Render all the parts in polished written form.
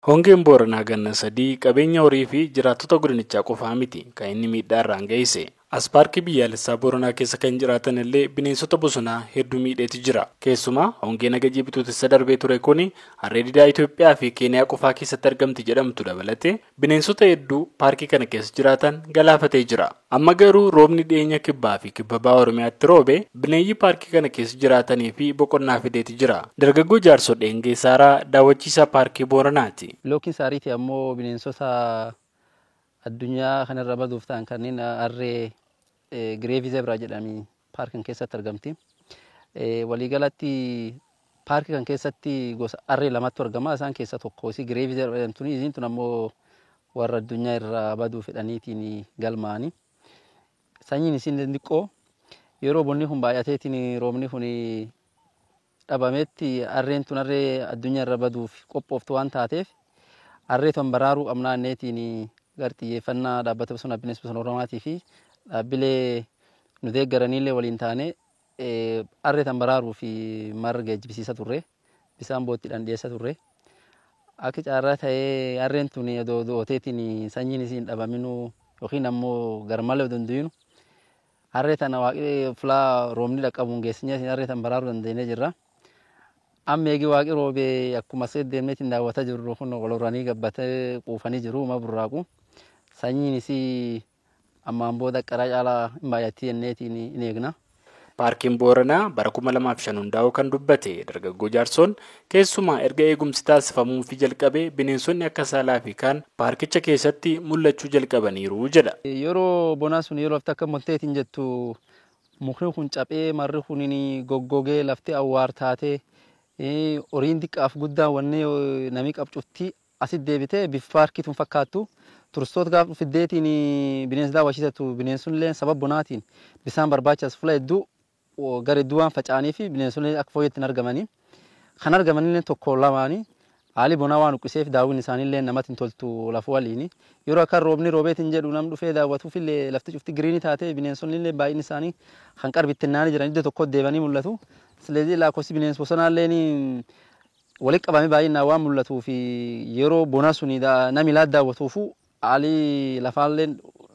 Hongeen Booranaa ganna 3 qabeenya horii fi jiraattota godinichaa qofaa miti kan inni miidhaa irraan geessise. As paarkii biyyaalessaa Booranaa keessa kan jiraatan illee bineensota bosonaa hedduu miidheetu jira. Keessumaa hongeen hagajii bitootessa darbee ture kun harree didaa Itoophiyaa fi Keeniyaa qofaa keessatti argamti jedhamtu dabalatee bineensota hedduu paarkii kana keessa jiraatan galaafatee jira. Amma garuu roobni dhiyeenya kibbaa fi kibba baha Oromiyaatti roobe bineeyyii paarkii kana keessa jiraatanii fi boqonnaa fideeti jira. Dargaggoo Jaarsoo Dheengee Saaraa daawwachiisaa paarkii Booranaati. Lookiin saariitii ammoo bineensota addunyaa kanarra baduuf ta'an kanneen harree Gireevi Zebraa jedhamii paarkii kan keessatti argamti. Waliigalatti paarkii kan keessatti gosa harree lamatu argama. Isaan keessaa tokko isii Gireevi Zebraa jedhamtuun isiin tun ammoo warra addunyaa irraa baduu fedhaniitiin galmaa'ani. Sanyiin isiin xixiqqoo yeroo bonni kun baay'ateetiin roobni kun dhabametti harreen tun harree addunyaa irra baduuf qophooftu waan taateef harree tun baraaruu qabnaa inneetiin gara xiyyeeffannaa dhaabbata bosonaa bineensa bosona Oromiyaatii fi dhaabbilee nu deeggaraniillee waliin taane harree tan baraaruu fi marga geejjibsiisa turre bisaan boottiidhaan dhiyeessa turre. Akka carraa ta'ee harreen tun odoo dooteetiin sanyiin isiin dhabaminuu yookiin ammoo garmalee odoo hin du'inu harree tana waaqni fulaa roobni dhaqqabuun geessinee harree tan baraaruu dandeenyee jirra. Amma eegi waaqni roobee akkuma asii deemneetiin daawwataa jirru kun wal horanii gabbatee quufanii jiru uma burraaqu. Sanyiin isii ammaan booda qaraa caalaa hin baay'attii jenneetiin hin eegna. Paarkiin Booranaa bara 2005 hundaa'uu kan dubbate dargaggoo Jaarsoon keessumaa erga eegumsi taasifamuufii jalqabee bineensonni akka saalaa fi kaan paarkicha keessatti mul'achuu jalqabaniiru jedha. Yeroo bonaa sun yeroo lafti akka monteetiin jettu mukni kun caphee marri kun goggogee lafti awwaar taatee horiin xiqqaaf guddaan wanni namni qabcufti asitti deebitee bifa paarkii tun fakkaattu. Turistoota gaafa fiddeetiin bineensa daawwachiisatu bineensonni sababa bonaatiin bisaan barbaachisu fuula hedduu gara hedduu waan faca'anii fi bineensonni akka fooyyatti hin argamanii. Kan argamanillee tokko lamaanii haalli bonaa waan uqqiseef daawwiin isaaniillee namatti hin toltu lafa waliini. Yeroo akka roobni roobeetiin jedhu nam dhufee daawwatuuf illee lafti cufti giriinii taatee bineensonni illee baay'inni isaanii kan qarbittinnaanii jiran iddoo tokko deebanii mul'atu. Sileezii lakkoofsi bineensa bosonaallee walitti qabamee baay'inaan waan mul'atuu fi yeroo bonaa suni namni ilaa daawwatuufu haalli lafaallee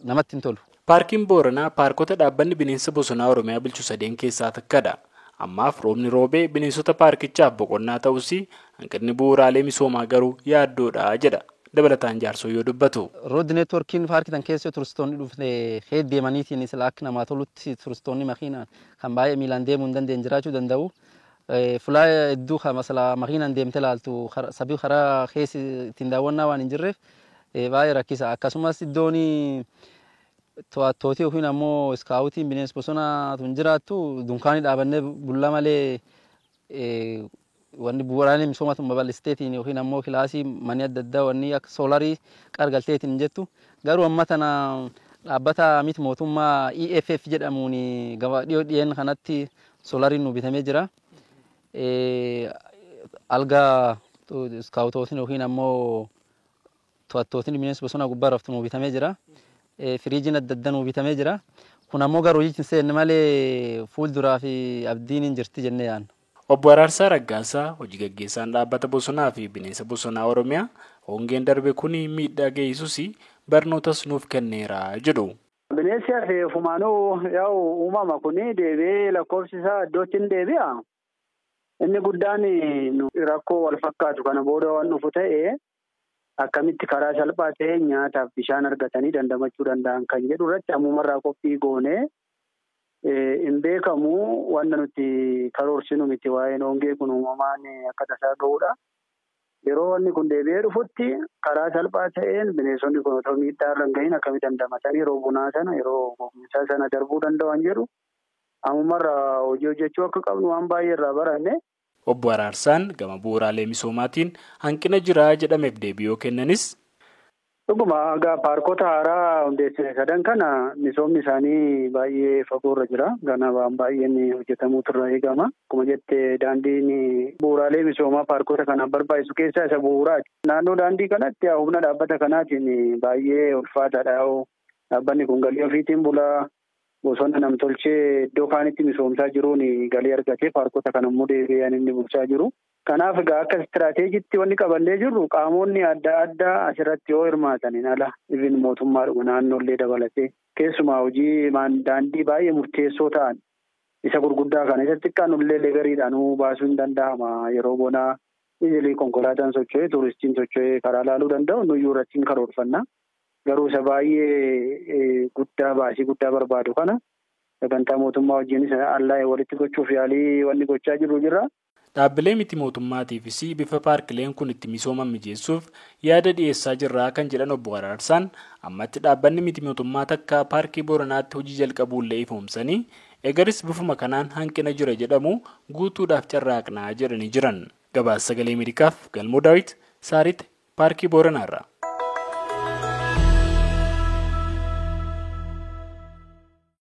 namatti hin tolu. Paarkiin Booranaa paarkota dhaabbanni bineensa bosonaa Oromiyaa bulchu sadeen keessaa tokkodha. Ammaaf roobni roobee bineensota paarkichaaf boqonnaa ta'us hanqinni bu'uuraalee misoomaa garuu yaaddoodha jedha. Dabalataan Jaarsoo yoo dubbatu. Rood neetwoorkiin paarkii tan keessa turistoonni dhufne deemaniitiin sila akka namaa tolutti turistoonni makiinaan kan baay'ee miilaan deemuu hin dandeenye jiraachuu danda'u. Fulaa hedduu kan masala makiinaan deemte ilaaltu sabii karaa keessa ittiin daawwannaa waan hin jirreef baay'ee rakkisa. Akkasumas iddoon to'attootii yookiin ammoo iskaawutiin bineensa bosonaa tun jiraattu dunkaanii dhaabannee bulla malee wanni bu'uuraalee misoomaa tun babal'isteetiin yookiin ammoo kilaasii manni adda addaa wanni akka soolarii qargalteetiin jettu. Garuu amma tana dhaabbata miti mootummaa EFF jedhamuun gabaa dhiyoo dhiyeen kanatti soolariin nu bitamee jira. Algaa iskaawutootiin yookiin ammoo to'attootiin bineensa bosonaa gubbaa raftu nu bitamee jira. Firiijiin adda addaa nu bitamee jira. Kun ammoo garuu hojiitti hin seenne malee fuulduraa fi abdiin hin jirti jennee yaadna. Obbo Araarsaa Raggaasaa hojii gaggeessaan dhaabbata bosonaa fi bineensa bosonaa Oromiyaa hongeen darbe kun miidhaa geessisus barnootas nuuf kenneera jedhu. Bineensi hafe ofumaanuu yaa'u uumama kun deebi'ee lakkoofsi isaa iddootti hin deebi'a. Inni guddaan rakkoo wal fakkaatu kana booda waan dhufu ta'ee akkamitti karaa salphaa ta'e nyaataaf bishaan argatanii dandamachuu danda'an kan jedhu irratti ammumarraa qophii goonee hin beekamu wanta nuti karoorsinu miti waa'een hongee kun uumamaan akka tasaa ga'uudha. Yeroo wanni kun deebi'ee dhufutti karaa salphaa ta'een bineensonni kun otoo miidhaa irra hin gahin akkamitti dandamatanii yeroo bonaa sana yeroo gogiinsaa sana darbuu danda'an jedhu ammumarraa hojii hojjechuu akka qabnu waan baay'ee irraa baranne. Obbo Araarsaan gama bu'uuraalee misoomaatiin hanqina jiraa jedhameef deebii yoo kennanis. Dhuguma egaa paarkota haaraa hundeessine sadan kana misoomni isaanii baay'ee fagoorra jira. Gana waan baay'een hojjetamuutu irraa eegama. Akkuma jette daandiin bu'uuraalee misoomaa paarkota kanaaf barbaachisu keessaa isa bu'uuraati. Naannoo daandii kanatti humna dhaabbata kanaatiin baay'ee ulfaataadha. Dhaabbanni kun galii ofiitiin bulaa. Bosona namtolchee iddoo kaanitti misoomsaa jiruun galii argatee paarkota kana immoo deebi'aan inni bulchaa jiru. Kanaaf egaa akka istiraateejiitti wanni qabannee jirru qaamonni adda addaa asirratti yoo hirmaataniin ala even mootummaadhuma naannoollee dabalatee keessumaa hojii daandii baay'ee murteessoo ta'an isa gurguddaa kana isa xiqqaanullee legariidhaan baasuu hin danda'ama yeroo bonaa iziilii konkolaataan socho'ee tuuristiin socho'ee karaa laaluu danda'u nuyyuu irratti hin karoorfanna. Garuu isa baay'ee guddaa baasii guddaa barbaadu kana sagantaa mootummaa wajjinis allaa'ee walitti gochuuf yaalii wanni gochaa jirru jira. Dhaabbilee miti mootummaatiifis bifa paarkileen kun itti misooman mijeessuuf yaada dhiyeessaa jirraa kan jedhan obbo Araarsaan ammatti dhaabbanni miti mootummaa takka paarkii Booranaatti hojii jalqabuullee ifoomsanii egaris bifuma kanaan hanqina jira jedhamu guutuudhaaf carraaqnaa jedhanii jiran. Gabaasa sagalee Ameerikaaf Galmoo Daawit Saaritti paarkii Booranaarra.